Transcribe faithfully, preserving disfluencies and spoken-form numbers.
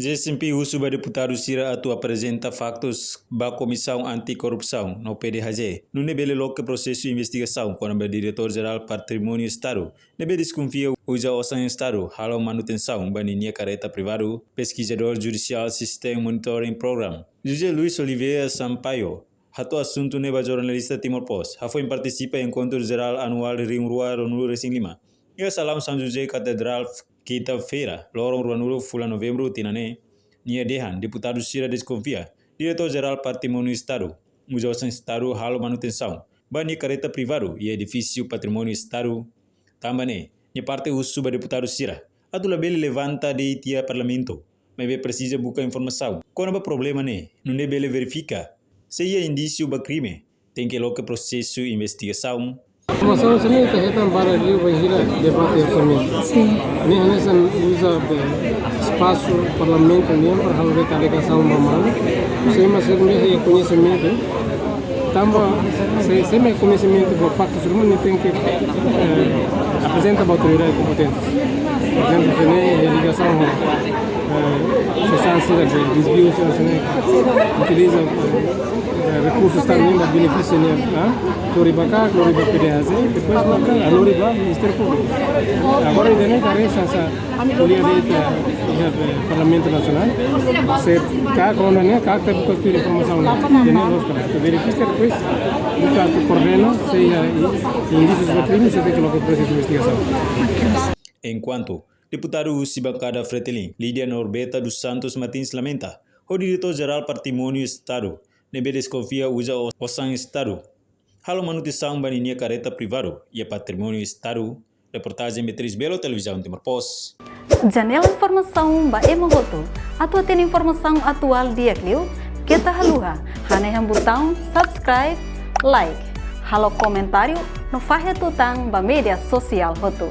J C M P husu ba deputadu sira atu aprezenta faktus ba Komisaun Anti-Korrupsaun no P D H J, nune'e bele loke prosesu investigasaun kona-ba Diretór Jerál Patrimóniu Estadu ne'ebé deskonfia uza osan Estadu halo manutensaun ba ninia karreta privadu, peskizadór judisiál System Monitoring Program, José Luis Oliveira Sampaio, hato'o asuntu ne'e ba jornalista Timor Post hafoin partisipa enkontru jerál anuál rihun rua ruanulu resin lima iha Salaun São José Katedrál, kinta-feira, loron ruanulu fulan Novembru tinan ne'e. Nia dehan deputadu sira deskonfia Diretór Jerál Patrimóniu Estadu uza osan Estadu halo manutensaun ba nia karreta privadu iha edifísiu patrimóniu Estadu. Tanba ne'e, nia parte husu ba deputadu sira atu labele levanta de'it iha Parlamentu, maibé presiza buka informasaun kona-ba problema ne'e, nune'e bele verifika se iha indísiu ba krime, tenke loke prosesu investigasaun. Informasaun sira-ne'e ita hetan barak liu bainhira debate orsamentu. Sin. Ne'e hanesan uza be espasu Parlamentu nian para halo de'it alegasaun ba malu. Se ema sira-ne'e iha koñesimentu, tanba se, se ema iha koñesimentu ba faktus ruma, nia tenke, eh, aprezenta ba autoridade kompetente. Por ezemplu, se ne'e iha ligasaun ho, eh, sesaun sira de dezviu sira, se ne'e utiliza, eh, eh, rekursu Estadu nian ba benefísiu nian, ah? Lori ba ka, lori ba P D H J, depois ba ka, ah, lori ba Ministériu Públiku. Agora, ida-ne'e karik hanesan ko'alia de'it iha, eh, Parlamentu Nasionál. Se ka kona ne'e, ka ita buka tuir informasaun ne'e. Ida-ne'e loos karik. Ita verifika, depois buka atu koordena, se iha i-, indísius ba krime, se tenke loke prosesu investigasaun. Enkuantu, deputadu husi bankada Fretilin, Lídia Norberta dos Santos Martins lamenta ho Diretór Jerál Patrimóniu Estadu ne'ebé deskonfia uza o-, osan Estadu halo manutensaun ba ninia karreta privadu iha patrimóniu Estadu. Reportajen Beatriz Belo, Televizaun Timor Post. Janela informasaun ba ema hotu. Atu hatene informasaun atuál di'ak liu, keta haluha hanehan butaun subscribe, like, halo komentáriu no fahe tutan ba média sosiál hotu.